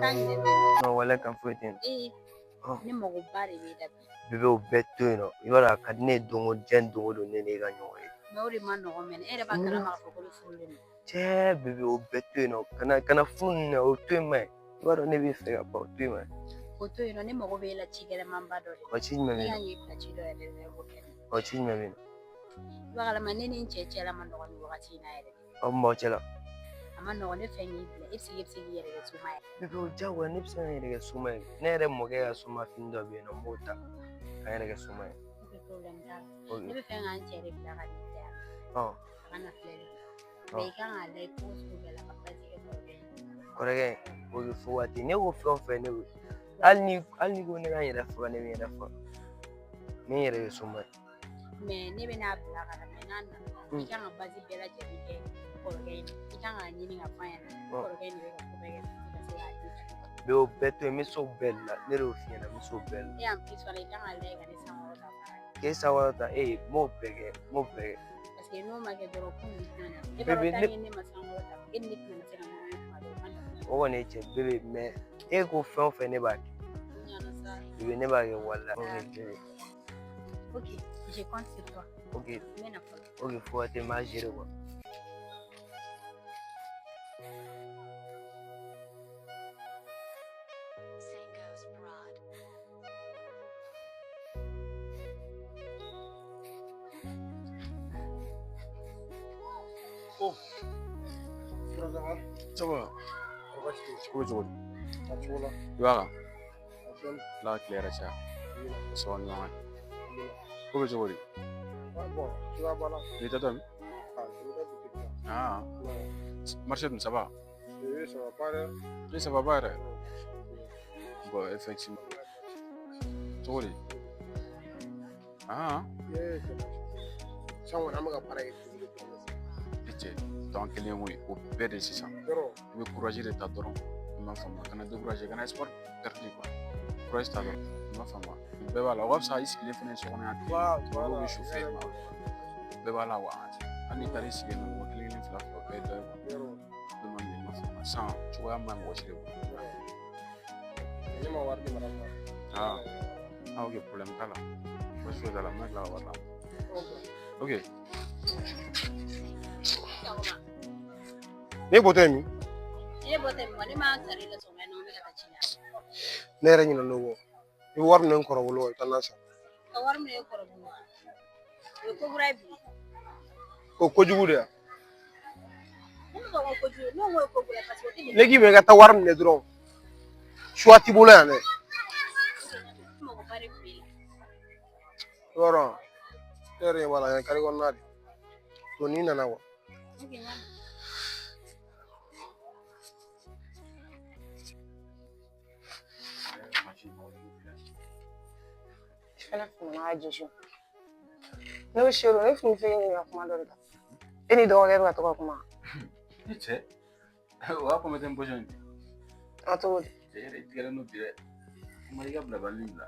Kan jumɛn bɛ yen? Non, walayi kan foyi tɛ yen. Ee, ne magoba de b'e la bi. Bébé, o bɛɛ to yen nɔ. I b'a dɔn a ka di ne ye don o diɲɛ don o don ne n'e ka ɲɔgɔn ye. Mais o de ma nɔgɔn mɛnɛ. E yɛrɛ b'a kalama k'a fɔ ko ne furulen don. Cɛ bébé, o bɛɛ to yen nɔ. Kana furu ninnu na, o to yen ma ɲi. I b'a dɔn ne b'i fɛ ka ban, o to yen ma ɲi. O to yen nɔ, ne mago b'e la ci gɛlɛnmanba dɔ de la. O ci jumɛn bɛ Ne yen kan nɔ? k'i bila ci dɔ yɛrɛ de la, i b'o kɛ. O ci jumɛn bɛ yen nɔ? I b'a kalama ne ni n cɛ cɛla ma nɔgɔn nin wagati in na yɛrɛ. Aw mun b'aw cɛ la? A ma nɔgɔn, ne fɛ k'i bila. E bɛ se k'i yɛrɛ kɛ soma ye? Bébé, o diyagoya ne bɛ se ka n yɛrɛ kɛ soma ye. Ne yɛrɛ mɔkɛ ka soma fini dɔ bɛ yen nɔ, n b'o ta ka n yɛrɛ kɛ soma ye. Ok, problème t'a la. Ok. Ne bɛ fɛ k'an cɛ de bila ka n'i bila yan. A ka na filɛli kɛ. Mais i kan k'a lajɛ cogo sugu bɛɛ la ka basi kɛ kɔrɔkɛ ye. Kɔrɔkɛ, o ye fo waati. Ne ko fɛn o fɛn ne ko. Hali ni ko ne ka n yɛrɛ faga, ne bɛ n yɛrɛ faga. Ne yɛrɛ ye soma ye. Mais ne bɛna bila ka na, mais n'a nana, i kan ka basi bɛɛ lajɛlen kɛ kɔrɔkɛ in na. I kan k'a ɲini ka f'a ɲɛna. Kɔrɔkɛ in de bɛ ka ko bɛɛ kɛ ka se k'a di. Bɛ o bɛɛ to yen, n bɛ s'o bɛɛ de la. Ne de y'o f'i ɲɛna, n bɛ s'o bɛɛ de la. E en plus fana, i kan k'a lajɛ ka ne sankɔrɔta baara kɛ. K'e sankɔrɔta, e n b'o bɛɛ kɛ, n b'o bɛɛ kɛ. Parce que n'o ma kɛ dɔrɔn ko nin tɛna na. E b'a Bébé, dɔn tant ne que ne ma sankɔrɔta, e ni ne tɛna se ka ɲɔgɔn ye kuma bɛɛ, o ma nɔgɔn. O kɔni ye tiɲɛ bébé, mais e ko fɛn o fɛn ne b'a kɛ. O ɲana sa. Bébé, ne b'a kɛ walayi. Ok bébé. Ok, je compte sur toi. Ok. N bɛ na fɔlɔ. Ok, fo waati n b'a gérer quoi. Oh, ça va? Ça va? Ko bɛ cogo di? A cogo la. I b'a kan? A dɔɔni. Ala ka tile yɛrɛ caya. Ka sɔrɔ ni ɲɔgɔn ye. Ko bɛ cogo di? Ah bon, cogoya b'a la. I taatɔ min? Ah, je vais boutique la. Ah, Ouais. marché dun ça va? Oui, ça va pas dɛ. E ça va ba yɛrɛ? Bon, effectivement. Cogo di? Ah, Ee, sisan kɔni an bɛ ka baara kɛ pikiri dɔrɔn de. E cɛ, to an kelen koyi, o bɛɛ de sisan. Yɔrɔ. I bɛ courage de ta dɔrɔn. I m'a faamu, kana décourager, kana espoir perdu quoi. Courage ta dɔrɔn. I m'a faamu, nin bɛɛ b'a la. O ka fisa i sigilen fɛnɛ so kɔnɔ yan ten. Tubabuw bɛ chauffer ma. Bɛɛ b'a la wa. Hali n'i taara i sigi yen nɔ, mɔgɔ kelen kelen fila fila, o bɛɛ ye dɔ ye quoi. Yɔrɔ. Ne ma minɛ, i m'a faamu. Sisan cogoya ma ɲi mɔgɔ si de bolo. Ne ma wari di madame ma. Ah, ah ok, problème t'a la. Baasi foyi t'a la, n bɛna tila ka wari d'a ma. Ok. Ne bɔtɔ ye min? Ne bɔtɔ ye min? Ne m'a sara i la sɔgɔma in na, n bɛ ka taa ci la. Ne yɛrɛ ɲinɛna o kɔ. I bɛ wari minɛ n kɔrɔ bolo wa i bɛ taa n'a san. Ka wari minɛ e kɔrɔ bolo. O ye ko kura ye bi. O kojugu de ya. Ne ma fɔ ko kojugu, ne ko ye ko kura ye parce que o tɛ Ne k'i ma i ka taa wari minɛ dɔrɔn. Suwa t'i bolo yan dɛ. Mɔgɔba de tun b'e la. I b'a dɔn, ne yɛrɛ ɲɛ b'a la yan kare kɔnɔna de. To n'i nana wa. Ok, n y'a mɛn. Fɛnɛ kun jɔsi ne bɛ seere ne tun bɛ fɛ k'i ɲininka kuma dɔ de la. E ni dɔgɔkɛ bɛ ka to ka kuma. Ne cɛ, o y'a commettre n position ye. A cogo di? Cɛ yɛrɛ, i tigɛlen don bi dɛ. Kuma i ka bilabali bila.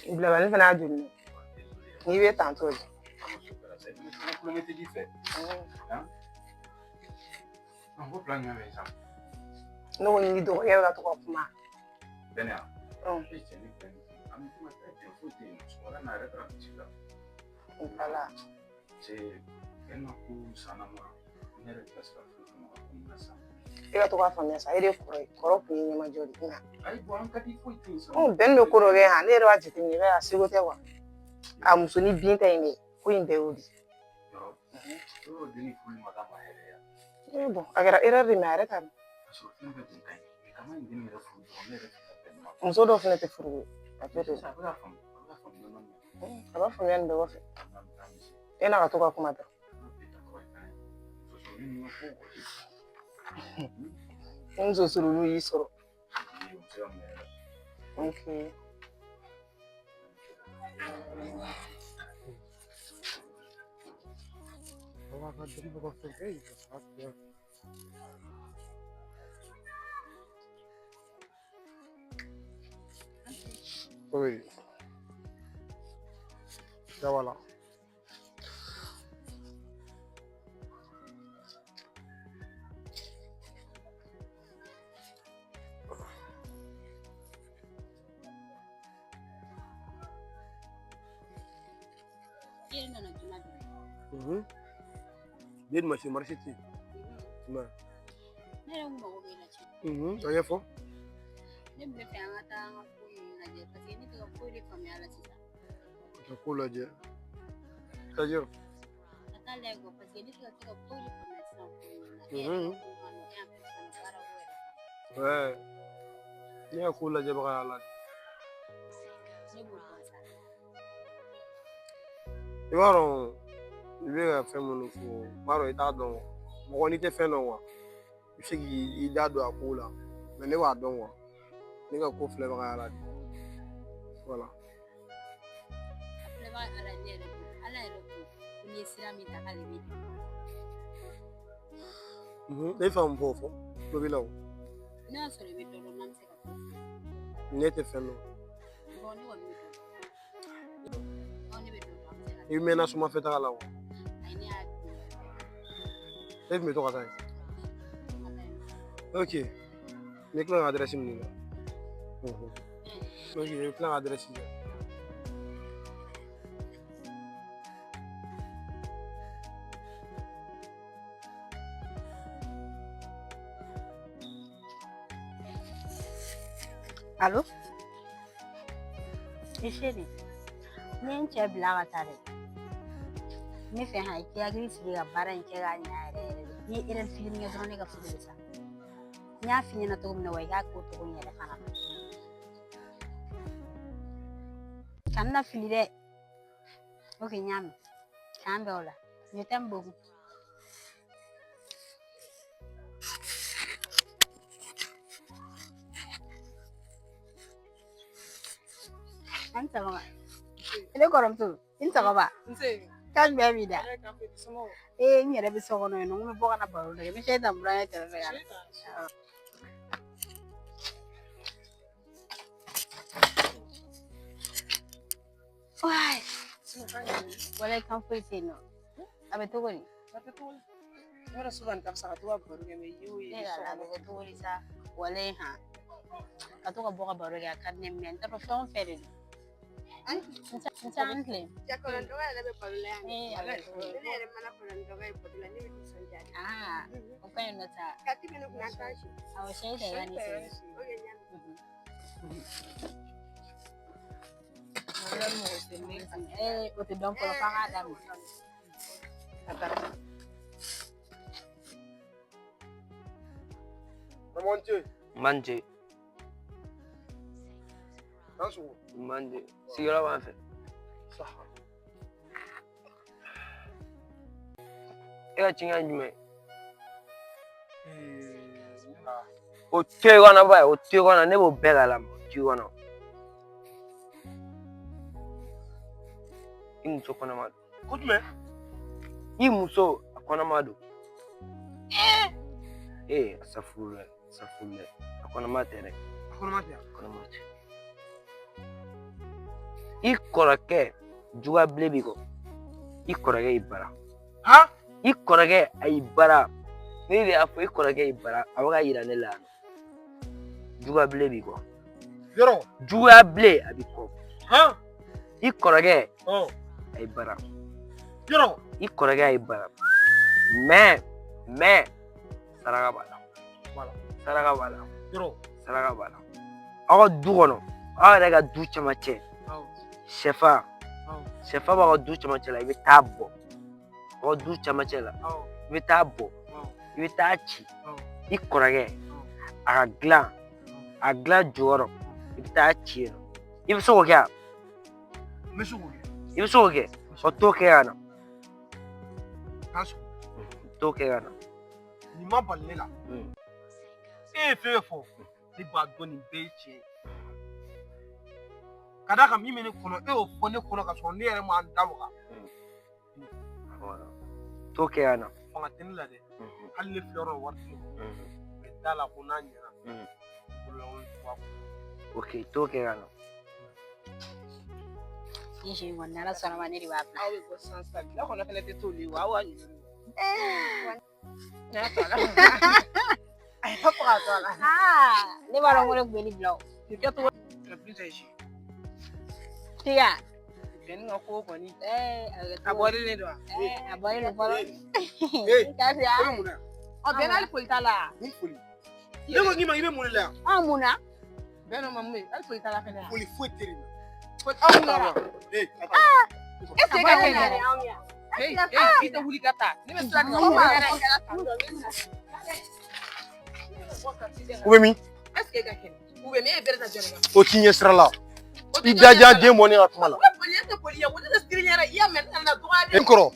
Bilabali fana y'a joli n'i bɛ tan t'o di. Kulonkɛ tɛ k'i fɛ. Ko plan jumɛn bɛ yen sisan? Ne ko ni dɔgɔkɛ bɛ ka to ka kuma. Bɛnɛ yan? E cɛ, ni bɛn an bɛ kuma tɛ foyi tɛ yen. Sɔgɔmada in na a yɛrɛ taara bitiki la. Wala. Cɛ, bɛn ka ko sanna ma, ne yɛrɛ tɛ se ka foyi faamu a ko min na sisan. E ka to k'a faamuya sa, e de ye kɔrɔ ye, kɔrɔ kun ye ɲɛmajɔ de ye nka. Ayi, bɔn an ka di foyi tɛ yen sisan. Bɛn bɛ ko dɔ kɛ yan, ne yɛrɛ b'a jateminɛ, i b'a ye a seko tɛ wa. A muso ni bin ta in de, ko in bɛɛ y'o de ye. Yɔrɔ, yɔrɔ den ni furu ma k'a ma hɛrɛ ye. Eh bon, a kɛra erreur de mais a yɛrɛ t'a dɔn. Ka sɔrɔ fɛn bɛɛ tun ka ɲi. Mais kama in den yɛrɛ furu dɔrɔn, ne yɛrɛ tɛ ka bɛn ma. Muso dɔw fana tɛ furu ye. A bɛɛ de. Sisan a bɛ ka faamu, a bɛ ka faamu dɔɔnin dɔɔnin. A b'a faamuya nin bɛɛ kɔfɛ. E n'a ka to ka kuma dɔrɔn. Ni muso surunnu y'i sɔrɔ. Ok. Oui. Voilà. I yɛrɛ nana joona bi. Bi ye dimanche marché tɛ yen. Ne yɛrɛ kun mago b'e la cɛ. A ɲɛfɔ. Ne tun bɛ fɛ an ka taa an ka ko ninnu lajɛ paseke ne tɛ ka foyi de faamuya a la sisan. Ka ko lajɛ. C'est-à-dire? Ka taa lajɛ quoi paseke ne tɛ ka se ka foyi de faamuya sisan ko ninnu na. E yɛrɛ ka ko ma nɔgɔn en plus fana baara ko yɛrɛ. Ouais. Ne ka ko lajɛbaga y'a la de. Ne b'o dɔn sa. I b'a dɔn i bɛ ka fɛn minnu fɔ n b'a dɔn i t'a dɔn mɔgɔ n'i tɛ fɛn dɔn i bɛ se k'i da don a kow la ne b'a dɔn ne ka ko filɛbaga y'Ala de wala. A filɛbaga Ala ne yɛrɛ ko Ala yɛrɛ ko ko n'i ye sira min ta k'ale b'i dɛmɛ. Ne fɛn min fɔ o fɔ tulo b'i la o. Ne y'a sɔrɔ i bɛ dɔ dɔn n'an bɛ se ka ko fɔ. Ne tɛ fɛn dɔn. Bon ne kɔni bɛ dɔ dɔn. Ne bɛ dɔ dɔn an bɛ se ka. I mɛnna sumafɛ taga la wa? Ayi ne y'a dun. E tun bɛ to ka taa yen? Ok. N bɛ tila ka adresse minɛ i la. Ok, i bɛ tila ka adresse di yan. Alo? I chérie, ne ye n cɛ bila ka taa dɛ. N bɛ fɛ han i k'i hakili sigi ka baara in kɛ k'a ɲa yɛrɛ yɛrɛ de. N'i ye erreur fitinin kɛ dɔrɔn ne ka furu bɛ sa. N y'a f'i ɲɛna cogo min na wa i k'a k'o cogo in yɛrɛ fana na. Kana na fili dɛ. Ok, n y'a mɛn. K'an bɛn o la. Je t'aime beaucoup. An ni sɔgɔma. Ne kɔrɔmuso, i ni sɔgɔma. Kan jumɛn b'i da? Ee n yɛrɛ bɛ so kɔnɔ yen nɔ, n ko n bɛ bɔ ka na baro kɛ. N bɛ se ta n burankɛ kɛrɛfɛ ka na. Walayi kan foyi tɛ yen nɔ. A bɛ cogo di? A bɛ cogo di? Yɔrɔ souvent ka fisa ka to ka baro kɛ mɛ i y'o ye. Ne yɛrɛ a bɛ kɛ cogo di sa? Walayi han. Ka to ka bɔ ka baro kɛ a ka di ne ye mɛ n t'a dɔn fɛn o fɛn de don. N tilen. Ja kɔnɔntɔn yɛrɛ bɛ balo la yan. Ee a bɛ cogo di? Ne yɛrɛ mana kɔnɔntɔn ye balo la ne bɛ nisɔndiya de. Aa o ka ɲi nɔ sa. Ka ti bɛ ne kunna an t'an si. Awɔ sɛ ta i ka nin sigi. Ok n y'a mɛn. Ee o tɛ dɔn fɔlɔ f'an k'a daminɛ. Karamɔgɔ ce. Manje. N'an sogo. Manje. Sigiyɔrɔ b'an fɛ. Saha. E ka cikan ye jumɛn ye? O to i kɔnɔ ba ye, o to i kɔnɔ ne b'o bɛɛ kalama o to i kɔnɔ. I muso kɔnɔma don. Ko jumɛn? I muso a kɔnɔma don. Ee asafurulayi asafurulayi a kɔnɔma tɛ dɛ. A kɔnɔma tɛ. A kɔnɔma tɛ. I kɔrɔkɛ juguya bilen b'i kɔ. I kɔrɔkɛ y'i bara. Han? I kɔrɔkɛ a y'i bara. Ne de y'a fɔ i kɔrɔkɛ y'i bara a bɛ ka yira ne la yan nɔ. Juguya bilen b'i kɔ. Yɔrɔ. Juguya bilen a b'i kɔ. Han? I kɔrɔkɛ a y'i bara. Yɔrɔ. I kɔrɔkɛ a y'i bara. Mɛ saraka b'a la. Saraka b'a la. Yɔrɔ. Saraka b'a la. Aw ka du kɔnɔ, aw yɛrɛ ka du camancɛ. Sɛfan. Sɛfan b'aw ka du camancɛ la, i bɛ taa bɔ. Aw ka du camancɛ la, i bɛ taa bɔ. I bɛ taa ci. I kɔrɔkɛ a ka dilan, a dilan jɔyɔrɔ, i bɛ taa ci yen nɔ. I bɛ se k'o kɛ wa? N bɛ se k'o kɛ. I bɛ se k'o kɛ? O t'o kɛ ka na. K'a sɔrɔ. T'o kɛ ka na. Nin ma bali ne la. E ye fɛn fɛn fɔ, ne b'a dɔn nin bɛɛ ye tiɲɛ ye. Ka d'a kan min bɛ ne kɔnɔ, e y'o fɔ ne kɔnɔ ka sɔrɔ ne yɛrɛ ma n da waga. T'o kɛ ka na. Fanga tɛ ne la dɛ. Hali ne filɛ yɔrɔ wari tɛ ne bolo. Mɛ da la ko n'a ɲɛna. Bololankolon tɛ bɔ a kɔnɔ. Ok, t'o kɛ ka na. Ni si kɔni n'Ala sɔnna ma ne de b'a bila. Aw bɛ bɔ sisan sisan tile kɔnɔ fɛnɛ tɛ t'olu ye wa aw ka ɲinɛ. N'a to a la. A y'a fɔ ka to a la. Ne b'a dɔn ko ne tun bɛ nin bila o. Nin kɛcogo le plus âgé. Tiga. Bɛnni ka ko kɔni. A bɔlen de don wa? A bɔlen don fɔlɔ. Ee, Kasi e bɛ mun na? Ɔ Bɛn hali foli t'a la. Mun foli? Ne ko k'i ma i bɛ mun de la yan? Anw mun na? Bɛn ma mun ye? Hali foli t'a la fɛnɛ. Foli foyi tɛ nin na. Aw mun kɛra? Ee, ka taa. Est ce que e ka kɛnɛ? Hey, hey, i tɛ wuli ka taa. Ne bɛ sira tigɛ. U bɛ min? Est ce que e ka kɛnɛ? U bɛ min? E ye bere ta jɔn de kan? O t'i ɲɛ sira la. I daja den bɔ ne ka kuma la. O boli e tɛ boli ye, o ne tɛ siri ɲɛna. I y'a mɛn ne nana dɔgɔya N kɔrɔ,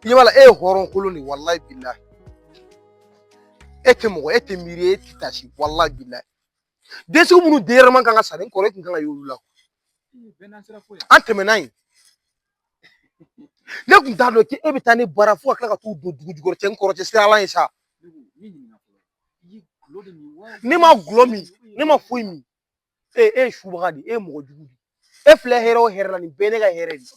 i ɲɛ b'a la e ye hɔrɔn kolon de ye walayi bilayi. E tɛ mɔgɔ, e tɛ miiri, e tɛ tasi walayi bilayi. Densigi minnu denyɛrɛman kan ka sa n kɔrɔ e tun kan ka y'olu la. An tɛmɛna yen. Ne tun t'a dɔn k'e bɛ taa ne baara fo ka tila ka t'u don dugu jukɔrɔ cɛ n kɔrɔ cɛ sira ala ye sa. Ne ma gulɔ min, ne ma foyi min. E ye subaga de ye, e ye mɔgɔ jugu de ye. E filɛ hɛrɛ o hɛrɛ la nin bɛɛ ye ne ka hɛrɛ de ye.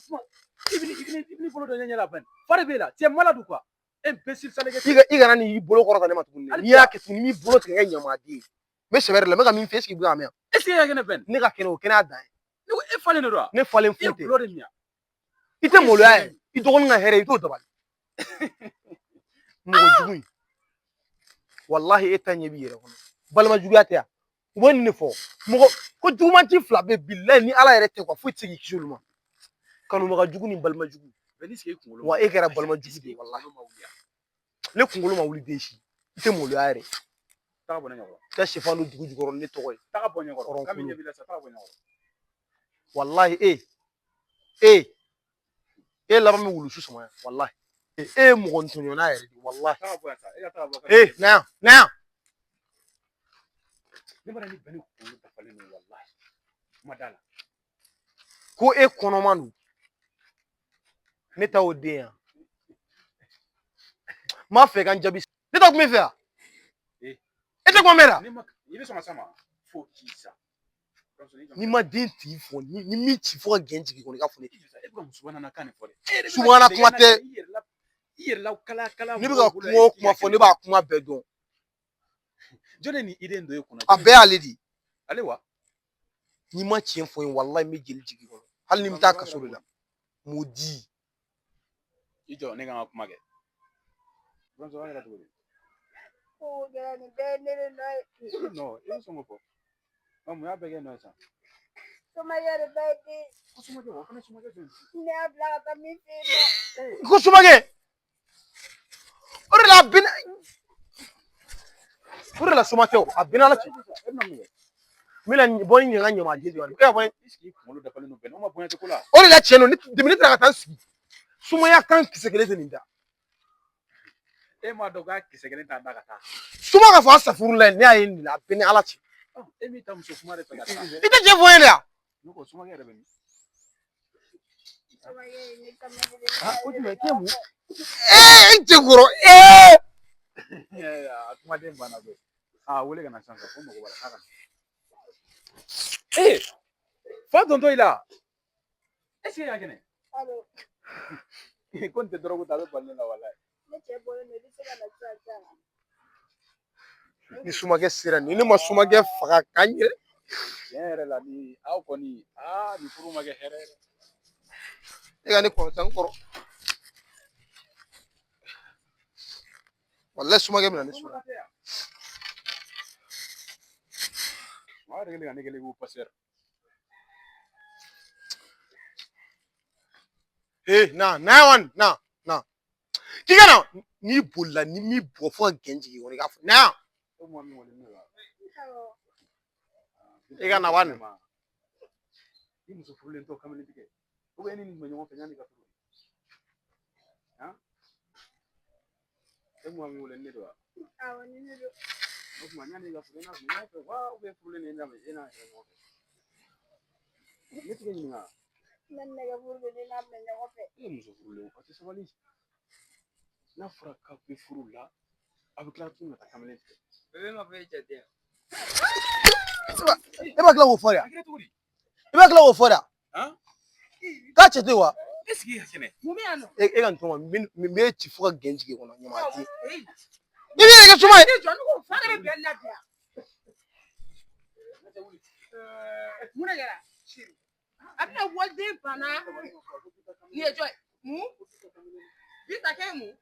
I b'i bolo dɔ ɲɛ la Ben. Fa de b'e la, tu es malade ou quoi? Imbécile sale. I kana n'i bolo kɔrɔta ne ma tuguni dɛ. N'i y'a kɛ tuguni n b'i bolo tigɛ kɛ ɲamaden ye. N bɛ sɛbɛ de la, n bɛ ka min f'i ye, est ce que i bɛ k'a mɛn? Est ce que e ka kɛnɛ Ben? Ne ka kɛnɛ o kɛnɛya dan ye. Ne ko e falen de don wa? Ne falen I foyi ye tɛ. gulɔ de min wa? I tɛ maloya yɛrɛ. I dɔgɔnin ka hɛrɛ i t'o dabali. Mɔgɔ jugu in. Walahi e ta ɲɛ b'i yɛrɛ kɔnɔ. Balima juguya tɛ yan. U bɛ nin de fɔ. Mɔgɔ ko juguman ci fila bɛ bilayi ni Ala yɛrɛ tɛ kuwa foyi tɛ se k'i kisi olu ma. Kanubaga jugu ni balima jugu. Wa e kɛra balima jugu de ye walahi. Ne kunkolo ma wuli den si. I tɛ maloya yɛrɛ. Taga bɔ ne ɲɛkɔrɔ. I ka sɛfan don dugu jukɔrɔ ni ne tɔgɔ ye. Taga bɔ ɲɛkɔrɔ. K'a min ɲɛ b'i la sa, taga bɔ ɲɛkɔrɔ. Walahi e. E. E laban bɛ wulusu sama yan walahi. E ye mɔgɔ ntɔɲɔnna yɛrɛ de walahi. Taga bɔ yan sa, e ka taga bɔ. E na yan na yan. Ne b'a dɔn ni Bɛnni kunkolo dafalen don walahi. Kuma da la. Ko e kɔnɔman don. Ne ta o den yan. N b'a fɛ ka n jaabi. Ne ta kun bɛ fɛ yan. E tɛ kuma mɛn la. I bɛ sɔn ka s'a ma fo k'i sa. N'i ma den tigi fɔ ni min ci fo ka gɛn jigin kɔnɔ i ka fɔ ne. E bɛ ka musoba kan de fɔ dɛ. Subahana kuma tɛ. I yɛrɛ la kala kala. Ne bɛ ka kuma o kuma fɔ ne b'a kuma bɛɛ dɔn. Jɔn de ni idée in don e kunna? A bɛɛ y'ale de ye. Ale wa? N'i ma tiɲɛ fɔ n ye walahi n bɛ jeli jigin kɔnɔ. Hali ni n bɛ taa kaso de la. M'o di. I jɔ ne ka n ka kuma kɛ. Buramuso an yɛrɛ cogo di? Ko kɛra nin bɛɛ ye ne de nɔ ye. Non, i bɛ sɔn k'o fɔ. Ɔ mun y'a bɛɛ kɛ nɔ ye sisan? Somakɛ de ba ye den. Ko somakɛ o fana somakɛ joli? Ne y'a bila ka taa min fɛ yen nɔ. Ko somakɛ. O de la a bɛna. O de la somakɛ o a bɛna ala cɛ. E bɛna mun kɛ? N bɛna bɔ ni ɲɛ ka ɲamaden de ye. E y'a fɔ Est ce que i kunkolo dafalen don Bɛn? O ma bonya tɛ ko la. O de la tiɲɛ don ne depuis ne taara ka taa n sigi. Sumaya kan kisɛ kelen tɛ nin da. E m'a dɔn k'a kisɛ kelen t'a da ka taa. Suma ka fɔ a safuru la ne y'a ye nin la a bɛɛ ni Ala cɛ. E m'i ta muso kuma de fɛ ka taa. I tɛ cɛ fɔ n ye de wa? Ne ko somakɛ yɛrɛ bɛ min? Somakɛ ye ne kamalen de. O jumɛn k'e mun? Ee n cɛ kɔrɔ ee. A kumaden banna koyi. A wele ka na sisan ko mago b'a la k'a ka na. Ee fa dontɔ i la. Est ce que e y'a kɛnɛ? Allo. Ko nin tɛ dɔrɔgu ta a bɛ bali ne la walayi. Ne cɛ bɔlen don i bɛ se ka na sisan sisan. Ni sumakɛ sera ni ne ma sumakɛ faga ka n yɛrɛ. Tiɲɛ yɛrɛ la ni aw kɔni aa nin furu ma kɛ hɛrɛ ye dɛ. E ka ne kɔrɔ sa n kɔrɔ. Walayi sumakɛ bɛna ne sɔrɔ. Maa yɛrɛ kɛlen ka ne kɛlen ko pasɛri. Ee na na yan na na. K'i ka na n'i bolila ni m'i bugɔ fo ka gɛn jigin kɔnɔ i k'a fɔ na yan. E mɔgɔ min wele ne la. I ka na wa nin. I muso furulen tɔ kamalen tigɛ. Ou bien e ni nin tun bɛ ɲɔgɔn fɛ yanni i ka furu. Han? E mɔgɔ min wele ne don wa? Awɔ ni ne don. O tuma yanni i ka furu e n'a tun bɛ ɲɔgɔn fɛ wa ou bien furulen e n'a e n'a yɛrɛ ɲɔgɔn fɛ. Ne tɛ ɲininka. Ne ni ne ka furu de ne n'a bɛ ɲɔgɔn fɛ. E ye muso furulen o tɛ sabali. N'a fɔra k'aw bɛ furu la, aw bɛ tila tuguni ka taa kamalen tigɛ. Bɛɛ bɛ ma fɔ e cɛ tɛ. E b'a tila k'o fɔ de wa? A kɛra cogo di? I b'a tila k'o fɔ de wa? K'a cɛ tɛ wa? Est ce que e ka kɛnɛ? Mun bɛ yan nɔ? E ka nin tɔgɔ n bɛ ci fo ka gɛn jigin kɔnɔ ɲamaden. I I b'i yɛrɛ kɛ suma ye. jɔ ne ko fa de bɛ bɛn la bi yan. Mun de kɛra? A bɛna waliden banna. Nin ye jɔn ye? Mun? Binta kɛ ye mun?